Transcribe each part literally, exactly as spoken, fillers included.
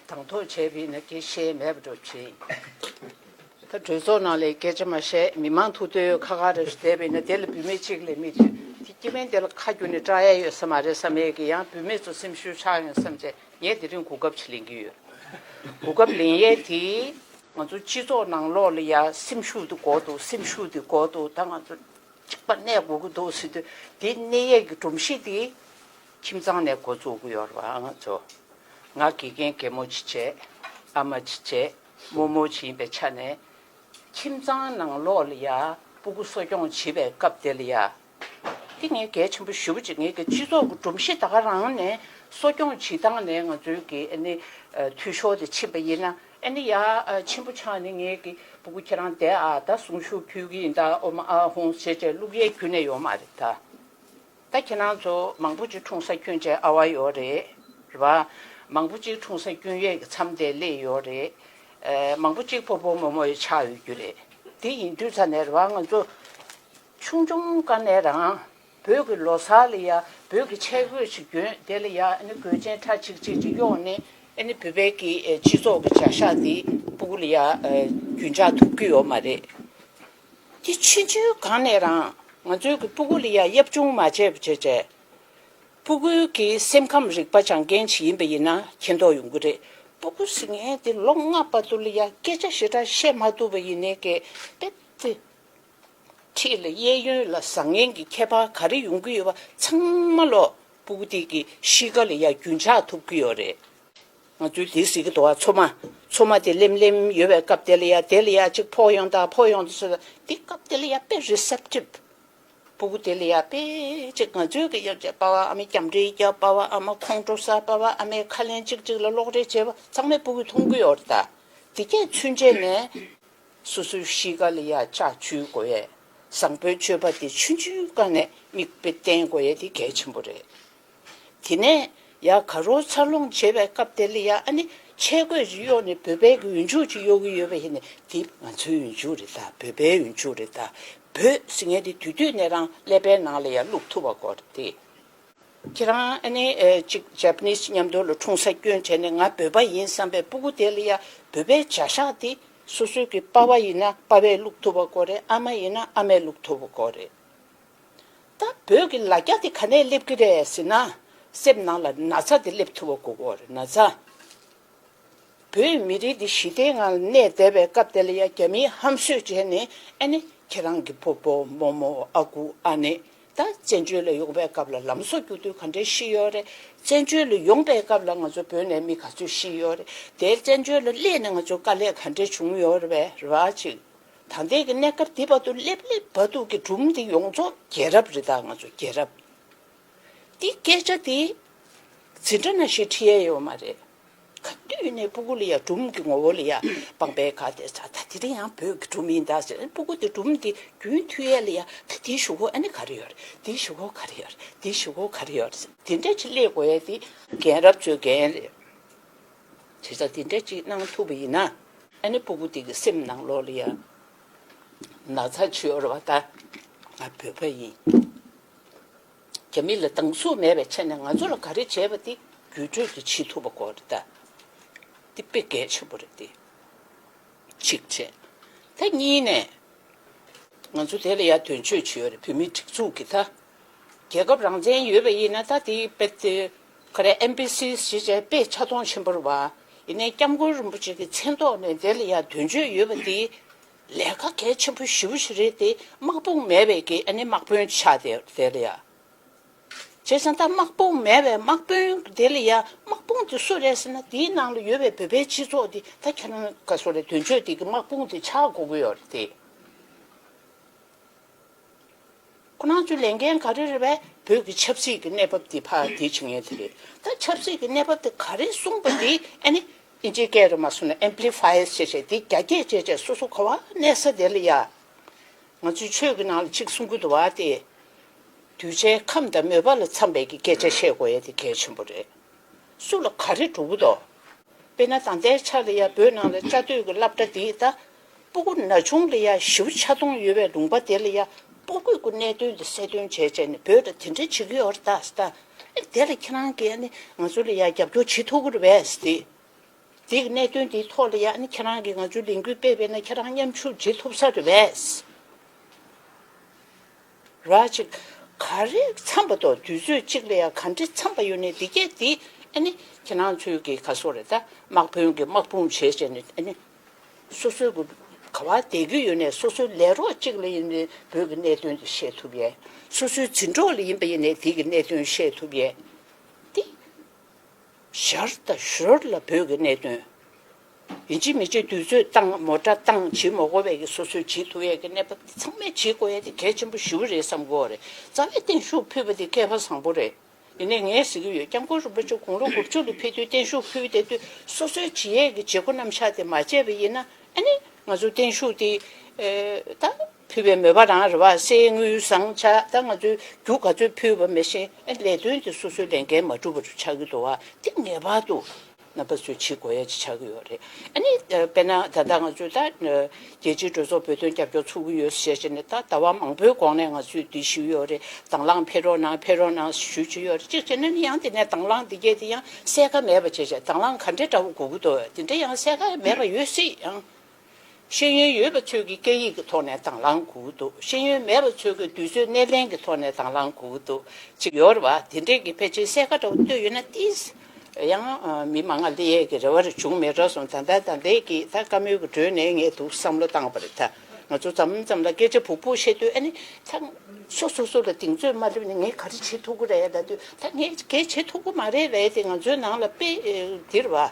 དང་ཐོག་བྱས་པ་ཡིན་ན་སྐད་ཆ་བཤད་མེད་པ་འདྲ་བྱས། ད་གྲོས་ཚོགས་ནང་ལ་སྐད་ཆ་མ་བཤད། མི་མང་ཐུགས་འདོད་ཁ་ཁ་རེ་ཞིག་བསྡད་པ་ཡིན་ན་དེ་ལ་བུད་མེད་གཅིག་ལས་མི་ཐོན། དེ་སྐྱེ་དམན་དེ་ལ་ཁ་བསྒྱུར་ནས་སྐྲག་ཡ་ཡོད་ས་མ་རེད་བསམ་ཡས་ཀྱི། ཡང་བུད་མེད་ཚོ་སེམས་ཤུགས་ཆག་ཡོང་བསམ་བྱས་ངས་དེ་རིང་གོ་སྐབས་ཅིག་ལེན་གྱི་ཡོད། གོ་སྐབས་ལེན་ཡས་དེ་ང་ཚོ་སྤྱི་ཚོགས་ནང་ལོགས་ལ་ཡ་སེམས་ཤུགས་དེ་དགོས་འདུག་སེམས་ཤུགས་དེ་དགོས་འདུག་ད་ང་ཚོ་གཅིག་པ་གནས་དགོས་ཀྱི་འདུག་ཟེར་དུས། དེ་གནས་ཡས་ཀྱི་སྒྲོམ་གཞི་དེ་ཁྱིམ་ཚང་ནས་འགོ་བཙུགས་ཀྱི་ཡོད་རེད་བ། ང་ཚོ། ང་དགེ་རྒན་རྒན་མོ་ཅིག་བྱས། ཨ་མ་ཅིག་བྱས། རྨོ་མོ་ཅིག་ཡིན་པའི་ཆ་ནས། ཁྱིམ་ཚང་ནང་ལོགས་ལ་ཡ་སྤུ་གུ་གསོ་སྐྱོང་བྱེད་པའི་སྐབས་དེ་ལ་ཡ། དེ་ངས་གལ་ཆེན་པོ་ཞེ་པོ་ཅིག་ངེད་ཀྱི་སྤྱི་ཚོགས་ཀྱི་སྒྲོམ་གཞི་ད་ག་རང་ནས་གསོ་སྐྱོང་བྱེད་སྟངས་ནས་ང་ཚོའི་གི་ཨ་ནི་འཐུས་ཤོར་དེ་ཕྱིན་པ་ཡིན་ན། ཨ་ནི་ཡ་ཆེན་པོ་ཆགས་ནས་ངེད་ཀྱི་སྤུ་གུ་ཁྱེད་རང་བསྡད་ཨ། ད་གཟུངས་གཞུག་ཕུལ་གྱི་ཡིན། ད་ཨོ་མ་ཨ་ཧོང་བྱས་བྱས་བླུག་ཡས་ཁྱོན་ནས་ཡོད་མ་རེད་ད། ད་ཁྱེད་རང་ཚོ་མང་པོ་ཅིག་འཁྲུངས་ས་སྐྱོན་བྱས་ཨ་བ་ཡོད་རེད། རེད་བ། མང་པོ་ཅིག་འཁྲུངས་ས་སྐྱོན་ཡས་ཀྱི་མཚམས་དེ་སླེབས་ཡོད་རེད། ཨེ། མང་པོ་ཅིག་ཕོ་ཕོ་མོ་མོ་ཡི་ཆགས་ཡོད་རྒྱུ་རེད། དེ་ཡིན་དུས་ཙ་ནས་རེད་བ། ང་ཚོ་ཆུང་ཆུང་སྒང་ནས་རང་བོད་ཀྱི་ལོ་གསར་ལ་ཡ་བོད་ཀྱི་ཆས་གོས་ཅིག་གྱོན། དེ་ལ་ཡ་ཨ་ནི་གོས་ཆེན་ཁྲ་གཅིག་གཅིག་ཅིག་གཡོགས་ནས། ཨ་ནི་བོད་པའི་གི་ཨེ་སྤྱི་ཚོགས་ཀྱི་བྱ་གཞག་འདི་སྤུ་གུ་ལ་ཡ་ཨེ་རྒྱུན་འཇགས་ཐུབ་ཀྱི་ཡོད་མ་རེད། དེ་ཆུང་ཆུང་སྒང་ནས་རང་ང་ཚོའི་གི་སྤུ་གུ་ལ་ཡ་གཡབ་ཆུང་མ་བྱས་པ་བྱས་བྱས། སྤུ་གུའི་གི་སེམས་ཁམས་རིག་པ་སྦྱང་མཁན་ཞིག་ཡིན་པ་ཡིན་ན་མཁྱེན་རྟོགས་ཡོང་གི་རེད། སྤུ་གུ་ཟེར་མཁན་དེ་ལོ་ལྔ་བར་དུ་ལ་ཡ་སྐད་ཆ་ཞེ་དྲག་བཤད་མ་ཐུབ་པ་ཡིན་ནའི་གི་དཔེ་དེ། འཁྲིས་ལ་གཡས་གཡོན་ལ་བཟང་ངན་གྱི་ཁྱད་པར་ག་རེ་ཡོང་གི་ཡོད་པ་ཚང་མ་ལོ་སྤུ་གུ་དེ་གི་གཤིས་ཀ་ལ་ཡ་རྒྱུན་ཆགས་ཐུབ་ཀྱི་ཡོད་རེད། ང་ཚོས་དེ་ཟེར་གྱི་འདུག་བ། མཚོ་མ། མཚོ་མ་དེ་ལེམ་ལེམ་ཡོད་པའི་སྐབས་དེ་ལ་ཡ། དེ་ལ་ཡ་གཅིག་ཕོག་ཡོང་དང་ཕོག་ཡོང་དང་ཟེར། དེ་སྐབས་དེ་ལ་ཡ་དཔེ་རི་སེབ་ཊིབ། སྤུ་གུ་དེ་ལ་ཡ་དཔེ་གཅིག་ང་ཚོའི་གི་ཡ་བྱས། པ་ཕ་ཨ་མས་རྒྱབ་འདྲེ་རྒྱབ། པ་ཕ་ཨ་མ་ཁོང་ཁྲོ་ཟ། པ་ཕ་ཨ་མས་ཁ་ལན་གཅིག་གཅིག་ལ་ལོག་རེས་བྱས་པ་ཚང་མས་སྤུ་གུས་མཐོང་གི་ཡོད་རེད་ད། དེ་གས་ཚུན་ཆད་ནས། སོ་སོའི་གཤིས་ཀ་ལ་ཡ་ལྕག་འཇུ་དགོས་ཡས། བཟང་པོའི་སྤྱོད་པ་དེ་ཆུང་ཆུང་སྒང་ནས་མིག་དཔེ་བསྟན་དགོས་ཡས་དེ་གལ་ཆེན་པོ་རེད། དེ་ནས་ཡ་ག་རོ་འཚར་ལོངས་བྱེད་པའི་སྐབས་དེ་ལ་ཡ་ཨ་ནི་ཆས་གོས་ཅིག་གཡོགས་ནས་བོད་པའི་གི་འོས་ཤོག་ཅིག་གཡོག་གི་ཡོད་པ་ཡིན་ནའི་དེ་ང་ཚོའི་འོས་ཤོག་རེད་ད། བོད་པའི་འོས་ཤོག་རེད་ད། བོད་ཟེར་མཁན་དེ་དུས་དུས་ནས་རང་ཀླད་པའི་ནང་ལ་ཡ་བླུག་ཐུབ་པ་དགོས་རེད་དེ། ཁྱེད་རང་ཨ་ནི་ཨེ་གཅིག་ཇ་པ་ནིས་མཉམ་དུ་ལ་འཁྲུངས་ས་སྐྱོན་བྱས་ནས་ང་བོད་པ་ཡིན་བསམ་པའི་སྤུ་གུ་དེ་ལ་ཡ་བོད་པའི་བྱ་གཞག་དེ་སོ་སོའི་གི་པ་ཕ་ཡིན་ན་པ་ཕས་བླུག་ཐུབ་པ་དགོས་རེད། ཨ་མ་ཡིན་ན་ཨ་མས་བླུག་ཐུབ་པ་དགོས་རེད། ད་བོད་ཀྱི་ལ་རྒྱ་དེ་ག་ནས་སླེབས་ཀྱི་རེད་ཟེར་ན། སེམས་ནང་ལ་ན་ཚ་དེ་སླེབས་ཐུབ་པ་དགོས་ཀྱི་ཡོད་རེད། ན་ཚ། བོད་མི་རིགས་འདི་ཞི་བདེའི་ངང་ལ་གནས་བསྡད་པའི་སྐབས་དེ་ལ་ཡ་རྒྱ་མིས་ཧམ་བཟོས་བྱས་ནས་ཨ་ནི་ཁྱེད་རང་གི་ཕོ་ཕོ་མོ་མོ་ཨ་ཁུ་ཨ་ནེ་ད་བཙན་བྱོལ་ལ་ཡོང་པའི་སྐབས་ལ་ལམ་བཟོ་རྒྱུག་དུས་ག་འདྲས་ཤི་ཡོད་རེད། བཙན་བྱོལ་ལ་ཡོང་པའི་སྐབས་ལ་ང་ཚོ་བོད་ནས་མི་ག་ཚོད་ཤི་ཡོད་རེད། དེ་བཙན་བྱོལ་ལ་སླེབས་ནས་ང་ཚོ་དཀའ་ལས་ག་འདྲས་བྱུང་ཡོད་རེད་པས། རེད་བ་ཅིག་ད་ལྟའི་གི་གནས་སྐབས་འདི་བར་དུ་སླེབས་སླེབས་བར་དུ་གི་སྒྲུང་འདི་ཡོངས་རྫོགས་རྒྱལ་རབས་རེད་ད། ང་ཚོ་རྒྱལ་རབས། འདི་སྐད་ཆ་འདི་འཛིན་གྲྭ་ནང་བཞིན་ཁྲིད་ཡས་ཡོད་མ་རེད། ག་དུས་ནས་སྤུ་གུ་ལ་ཡ་སྒྲུང་གི་ངོ་བོ་ལ་ཡ་སྤང་པའི་ཁ་དེ་ཚ། ད་དེ་རིང་ཡང་བོད་ཀྱི་སྒྲུང་ཡིན་ད་ཟེར། སྤུ་གུ་དེ་སྒྲུང་འདི་རྒྱུན་མཐུད་ཡས་ལ་ཡ། ད་འདིའི་གཞུག་གུ་ཨ་ནི་ག་རེ་ཡོད་རེད། འདིའི་གཞུག་གུ་ག་རེ་ཡོད་རེད། འདིའི་གཞུག་གུ་ག་རེ་ཡོད་རེད་ཟེར། དེ་འདྲ་ཅིག་སླེབས་དགོས་ཡས་དེ་རྒན་རབས་ཚོའི་འགན་རེད། བྱས་ཙང་དེ་འདྲ་ཅིག་གནང་ཐུབ་པ་ཡིན་ན། ཨ་ནི་སྤུ་གུ་དེ་གི་སེམས་ནང་ལོགས་ལ་ཡ་ན་ཚ་ཅིག་ཡོད་རེད་བ། ད་ང་བོད་པ་ཡིན། རྒྱ་མི་ལ་སྡང་ཟུག་མེད་པའི་ཆ་ནས་ང་ཚོ་ལ་ག་རེ་བྱས་པ་དེ་བརྒྱུད་སྤྲོད་དེ་བྱེད་ཐུབ་པ་དགོས་རེད་ད། དེ་དཔེ་གལ་ཆེན་པོ་རེད་དེ། གཅིག་བྱས། ད་གཉིས་ནས། ང་ཚོ་དེ་ལ་ཡ་དོན་གཅོད་བྱེད་ཡོད་རེད། བོད་མིའི་སྒྲིག་འཛུགས་ཀྱི་ད། རྒྱལ་ཁབ་རང་བཙན་ཡོད་པ་ཡིན་ན་ད་དེ་དཔེ་དེ་ག་རེ་ཨེམ་བྷི་སི་ཞེས་བྱས་དཔེ་ཆ་ཚང་ཆེན་པོ་རེད་བ། ཡིན་ནའི་སྐྱབས་མགོན་རིན་པོ་ཆེ་གི་མཚན་ཐོག་ནས་དེ་ལ་ཡ་དོན་གཅོད་ཡོད་པ་དེ་ལས་ཀ་གལ་ཆེན་པོ་ཞེ་པོ་ཞིག་རེད་དེ། དམག་དཔུང་མེད་པའི་གི་ཨ་ནི་དམག་དཔོན་ཆགས་དེ་དེ་ལ་ཡ། བྱས་ཙང་ད་དམག་དཔུང་མེད་པའི་དམག་དཔོན་དེ་ལ་ཡ་དམག་དཔུང་དེ་སུ་རེད་ཟེར་ན། དེའི་ནང་ལ་ཡོད་པའི་བོད་པའི་སྤྱི་ཚོགས་དེ་ད་ཁྱེད་རང་ག་སུ་རེད། དོན་གཅོད་དེ་གི་དམག་དཔུང་དེ་ཆགས་དགོས་ཀྱི་ཡོད་རེད་དེ། ཁོ་རང་ཚོའི་ལས་འགན་ག་རེ་རེད་པས། བོད་ཀྱི་ཆབ་སྲིད་ཀྱི་གནས་བབ་དེ་ཕར་དེ་བྱེད་མཁན་དེ་རེད། ད་ཆབ་སྲིད་ཀྱི་གནས་བབ་དེ་ག་རེ་གསུངས་པ་དེ་ཨ་ནི་ཨིན་ཇིའི་སྐད་རུ་མ་སོང་ན་ཨེམ་པི་ལི་ཕ་ཡི་བྱས་བྱས་དེ་རྒྱ་སྐད་བྱས་བྱས་སོ་སོ་ག་བ་གནས་ས་དེ་ལ་ཡ། ང་ཚོའི་ཆོས་ཀྱི་ནང་ལ་གཅིག་གསུང་གི་འདུག་བ་སྟེ། གདུལ་བྱའི་ཁམས་དང་མོས་པ་ལ་འཚམ་པའི་གི་སྐད་ཆ་བཤད་དགོས་ཡ་དེ་གལ་ཆེན་པོ་རེད། སུ་ལ་ག་རེ་འགྲོ་གི་འདུག་དཔེར་ན་ད་ལྟའི་ཆ་ལ་ཡ་བོད་ནང་ལ་བཅའ་སྡོད་ཀྱི་སློབ་གྲྭ་དེ་ད་སྤུ་གུ་ན་ཆུང་ལ་ཡ་ཞེ་པོ་ཆ་མཐོང་ཡོད་པའི་ལུང་པ་དེ་ལ་ཡ་སྤུ་གུ་གི་གནད་དོན་དེ་གསལ་སྟོན་བྱས་བྱས་ནས་བོད་ལ་དེ་འདྲ་བྱེད་ཀྱི་ཡོད་རེད་ད་ཟེར། ད་ཨེ་དེ་ལ་ཁྱེད་རང་གིས་ཨ་ནི་ང་ཚོ་ལ་ཡ་རྒྱབ་སྐྱོར་བྱེད་ཐུབ་ཀྱི་རེད་པས་ཟེར་ཏེ། དེ་གི་གནད་དོན་དེའི་ཐོག་ལ་ཡང་ཨ་ནི་ཁྱེད་རང་གིས་ང་ཚོའི་ལས་འགུལ་སྤེལ་བས་ན་ཁྱེད་རང་མཉམ་ཞུགས་བྱེད་ཐུབ་ས་རེད་པས། ར་ཅིག་ག་རེ་འཚམས་པ་དང་དུས་ཚོད་གཅིག་ལ་ཡང་ག་འདྲ་འཚམས་པ་ཡོད་ནས་འདི་གས་འདི་ཨ་ནི་ཁྱེད་རང་ཚོའི་གི་ག་སོ་རེད་ད་དམག་དཔོན་གྱི་དམག་དཔུང་བྱས་བྱས་ནས་ཨ་ནི་སོ་སོའི་གི་ག་བ་བསྡད་ཀྱི་ཡོད་ནས་སོ་སོའི་ལས་རོགས་གཅིག་ལ་ཡིན་ནས་བོད་ཀྱི་གནད་དོན་དེ་བཤད་ཐུབ་ཡས། སོ་སོའི་འཛིན་གྲོགས་ལ་ཡིན་པ་ཡིན་ནས་དེ་གི་གནད་དོན་བཤད་ཐུབ་ཡས། འདི་ཞར་དང་ཞོར་ལ་བོད་ཀྱི་གནད་དོན། ཡིན་གཅིག་མིན་གཅིག་དུས་ཚོད་བཏང་མོ་ཊ་བཏང་བྱེད་མ་དགོས་པའི་གི་སོ་སོས་བྱེད་ཐུབ་ཡས་ཀྱི་གནས་བབ་འདི་ཚང་མས་བྱེད་དགོས་ཡས་དེ་གལ་ཆེན་པོ་ཞེ་པོ་རེད་བསམ་གྱི་ཡོད་རེད། རྩ་བའི་བརྟན་བཞུགས་ཕུལ་བ་དེ་སྐལ་པ་བཟང་པོ་རེད། ཡིན་ནའི་ངས་ཟེར་གྱི་ཡོད། སྐྱབས་མགོན་རིན་པོ་ཆེ་དགུང་ལོ་དགུ་བཅུ་ལ་ཕེབས་དུས་བརྟན་བཞུགས་ཕུལ་བསྡད་དུས་སོ་སོའི་བྱེད་ཡས་ཀྱི་བྱེད་སྒོ་རྣམ་གཞག་དེ་མ་བྱས་པ་ཡིན་ན་ཨ་ནི་ང་ཚོ་བརྟན་བཞུགས་དེ་ད་ཕུལ་བའི་མོས་པ་རང་རེད་བ། གསེར་དངུལ་ཟངས་ཆ་ད་ང་ཚོས་རྒྱུ་ག་ཚོད་ཕུལ་བ་མི་ཤེས། ཨ་ལས་དོན་དེ་སོ་སོའི་ལས་འགན་མ་འགྲུབ་པ་རུ་ཆགས་ཀྱི་འདུག་བ། དེ་ངེས་པར་དུ་རྣམ་པ་ཚོས་བྱེད་དགོས་ཡ་ཅིག་ཆགས་ཀྱི་ཡོད་རེད། ཨ་ནི་དཔེར་ན་ད་ལྟ་ང་ཚོས་ད་རྒྱལ་སྤྱིའི་གྲོས་ཚོགས་བོད་དོན་རྒྱབ་སྐྱོར་ཚུགས་ཀྱི་ཡོད་ཟེར་བྱས་ནས་ད་ཟླ་བ་མང་པོའི་གོང་ནས་ང་ཚོས་འདི་ཞུས་ཡོད་རེད། དང་བླངས་ཕེབས་རོགས་གནང་ཕེབས་རོགས་གནང་ཞུ་གི་ཡོད་རེད། གཅིག་བྱས་ན་ནི་ཡང་དེ་ནས་དང་བླངས་འདི་གས་དེ་ཡང་གསལ་ཁ་མེད་པ་བྱས་བྱས་དང་བླངས་ག་འདྲའི་འདྲ་བོ་དགོས་ཀྱི་འདུག་དེ་འདྲ་ཡང་གསལ་ཁ་མེད་པ་ཡོད་སྲིད་ཡང་། ཤེས་ཡོན་ཡོད་པ་ཚོས་ཀྱི་སྐད་ཡིག་གི་ཐོག་ནས་དང་བླངས་དགོས་ཀྱི་འདུག་ཤེས་ཡོན་མེད་པ་ཚོས་ཀྱི་དུས་ཚོད་སྣེ་ལེན་གྱི་ཐོག་ནས་དང་བླངས་དགོས་ཀྱི་འདུག་ཅིག་ཡོད་རེད་བ། དེ་འདྲས་ཀྱི་ཕལ་ཆེར་གསལ་ཁ་འདྲ་བོ་བཏོད་ཡོད་ན་ཏིས་ཡང་མི་མང་ང་སླེབས་ཡས་ཀྱི་རེ་བ་རེ་བྱུང་མེད་འགྲོ་སོང་། ད་ལྟ་ད་ལྟའི་གི་ད་བཀའ་མོལ་གྱི་སྒྲོན་ནས་ངས་འདུག་བསམ་བློ་བཏང་བ་རེད། ད་ང་ཚོ་མཚམས་མཚམས་ལ་སྐད་ཆ་སྦུག་སྦུག་བཤད་དུས་ཨ་ནི་ད་སོ་སོ་སོ་ལ་གདེང་ཚོད་མ་སླེབས་ནས་ངས་ག་རེ་བྱེད་ཐུབ་ཀྱི་རེད་ལབ་དུས་ད་ངས་གལ་བྱེད་ཐུབ་ཀྱི་མ་རེད་ལབ་དེ་ང་ཚོའི་ནང་ལ་དཔེ་འདི་རེད་བ།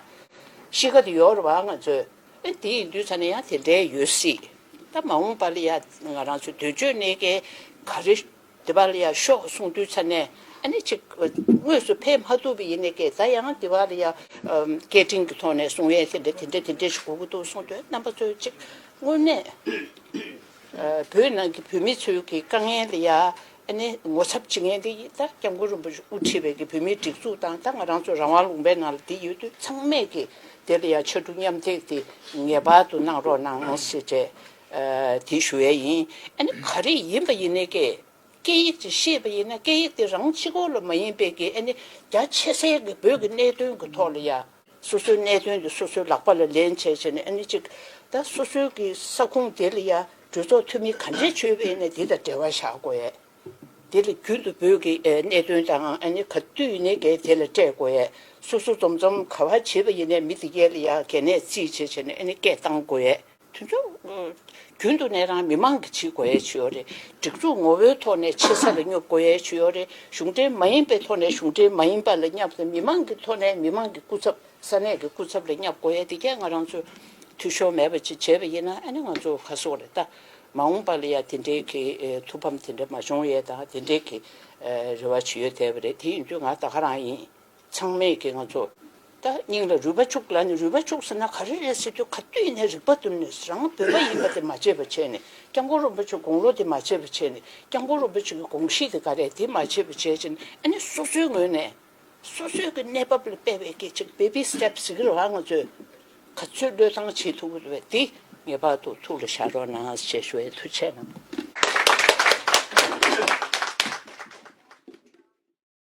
གཤིས་ཀ་དེ་ཡོད་རེད་བ་ང་ཚོའི། ཨེ་དེ་ཡིན་དུས་ཙ་ནས་ཡང་དེ་འདྲའི་ཡོད་སྲིད། ད་མ་འོངས་པ་ལ་ཡ་ང་རང་ཚོའི་དོན་གཅོད་གནས་ཀའི་ག་རེ་དེ་བ་ལ་ཡ་ཤོག་གསུང་དུས་ཙ་ནས་ཨ་ནི་ཅིག་དངོས་སུ་ཕེབས་མ་ཐུབ་པ་ཡིན་ནའི་ཀྱེ་ད་ཡང་དེ་བ་ལ་ཡ་སྐད་འཕྲིན་གྱི་ཐོག་ནས་གསུང་ཡས་དེ་འདྲ་དེ་འདྲ་དེ་འདྲ་ཞིག་དགོས་ཀྱི་འདུག་གསུང་དུས་རྣམ་པ་ཚོས་ཅིག་དངོས་གནས་བོད་ནང་གི་བོད་མི་ཚོའི་གི་དཀའ་ངལ་ལ་ཡ། ཨ་ནི་ངོ་ཚབ་བྱེད་མཁན་དེ་ད་སྐྱབས་མགོན་རིན་པོ་ཆེ་དབུ་ཁྲིད་པའི་གི་བོད་མིའི་སྒྲིག་འཛུགས་དང་ད་ང་རང་ཚོ་རང་དབང་ལུང་པའི་ནང་ལ་དེ་ཡོད་དུས་ཚང་མས་གི་དེ་ལ་ཡང་ཕྱར་གྲུ་མཉམ་འདེགས་དེ་ངེས་པར་དུ་གནང་རོགས་གནང་ཞེས་བྱས་དེ་ཞུ་ཡས་ཡིན། ཨ་ནི་ག་རེ་ཡིན་པ་ཡིན་ནའི་གི་སྐད་ཡིག་ཅིག་ཤེས་པ་ཡིན་ན་སྐད་ཡིག་དེ་རང་གཅིག་པོ་ལ་མ་ཡིན་པའི་གི་ཨ་ནི་རྒྱ་ཆེ་སའི་གི་བོད་ཀྱི་གནད་དོན་གི་ཐོག་ལ་ཡ། སོ་སོའི་གནད་དོན་དེ་སོ་སོའི་ལག་པ་ལ་ལེན་བྱས་བྱས་ནས་ཨ་ནི་གཅིག་ད་སོ་སོའི་གི་ས་ཁོངས་དེ་ལ་ཡ་གྲོས་ཚོགས་འཐུས་མི་ག་འདྲས་བྱོས་པ་ཡིན་ན་དེ་དང་འབྲེལ་བ་བཞག་དགོས་ཡས། དེ་ལ་རྒྱུན་དུ་བོད་ཀྱི་ཨེ་གནད་དོན་དང་ཨ་ནི་ག་དུས་ཡིན་ནའི་གལ་དེ་ལ་སྤྲད་དགོས་ཡས། སོ་སོ་འཛོམས་འཛོམས་ག་བ་བྱེད་པ་ཡིན་ནའི་མི་དེ་གས་ལ་ཡ་གལ་གནད་རྩིས་བྱས་བྱས་ནས་ཨ་ནི་སྐད་བཏང་དགོས་ཡས། དེ་ཚོ་ཨ་རྒྱུན་དུ་ནས་རང་མི་མང་གིས་བྱེད་དགོས་ཡས་ཅིག་ཡོད་རེད། སྒྲིག་འཛུགས་ངོ་བོའི་ཐོག་ནས་ཆེ་ས་ལ་སྙོབ་དགོས་ཡས་ཅིག་ཡོད་རེད། གཞུང་འབྲེལ་མ་ཡིན་པའི་ཐོག་ནས་གཞུང་འབྲེལ་མ་ཡིན་པ་ལ་སྙབ་སྟེ་མི་མང་གི་ཐོག་ནས་མི་མང་གི་སྐུ་ཚབ་ས་གནས་ཀྱི་སྐུ་ཚབ་ལ་སྙབ་དགོས་ཡས་དེ་གས་ང་རང་ཚོས་འཐུས་ཤོར་མེད་པ་ཅིག་བྱས་པ་ཡིན་ན་ཨ་ནི་ང་ཚོ་ཁ་སོག་རེད་ད། མ་འོངས་པ་ལ་ཡ་དེ་འདྲའི་གི་ཨེ་ཐུགས་ཕམ་དེ་འདྲ་མ་བྱུང་ཡས་དང་དེ་འདྲའི་གི་ཨེ་རེ་བ་ཅིག་ཡོད་བསྡད་པ་རེད། དེ་ཡིན་དུས་ང་ད་ག་རང་ཡིན། ཚང་མས་ཀྱི་ང་ཚོ་ད་སྙིང་ལ་རུས་པ་བཅུག་ལབ་ནས་རུས་པ་བཅུག་ཟེར་ན་ག་རེ་རེད་ཟེར་དུས་ག་དུས་ཡིན་ནའི་རིག་པ་བཏོན་ནས་རང་བོད་པ་ཡིན་པ་དེ་མ་བརྗེད་པ་བྱས་ནས་སྐྱབས་མགོན་རིན་པོ་ཆེ་དགུང་ལོ་དེ་མ་བརྗེད་པ་བྱས་ནས་སྐྱབས་མགོན་རིན་པོ་ཆེ་གི་དགོངས་གཞི་དེ་ག་རེད་དེ་མ་བརྗེད་པ་བྱས་ཕྱིན་ཨ་ནི་སོ་སོའི་ངོས་ནས་སོ་སོའི་གི་གནས་བབ་ལ་དཔག་པའི་སྐད་ཅིག་བེ་བི་སི་ཊེབ་ཟེར་གི་རེད་བ། ང་ཚོས་ག་ཚོད་བློས་བཏང་བྱེད་ཐུབ་ཀྱི་རེད་པས་དེ་ངེས་པར་དུ་ཐུགས་ལ་བཞག་རོགས་གནང་ཞེས་ཞུ་བའི་ཐུགས་རྗེ་གནང་།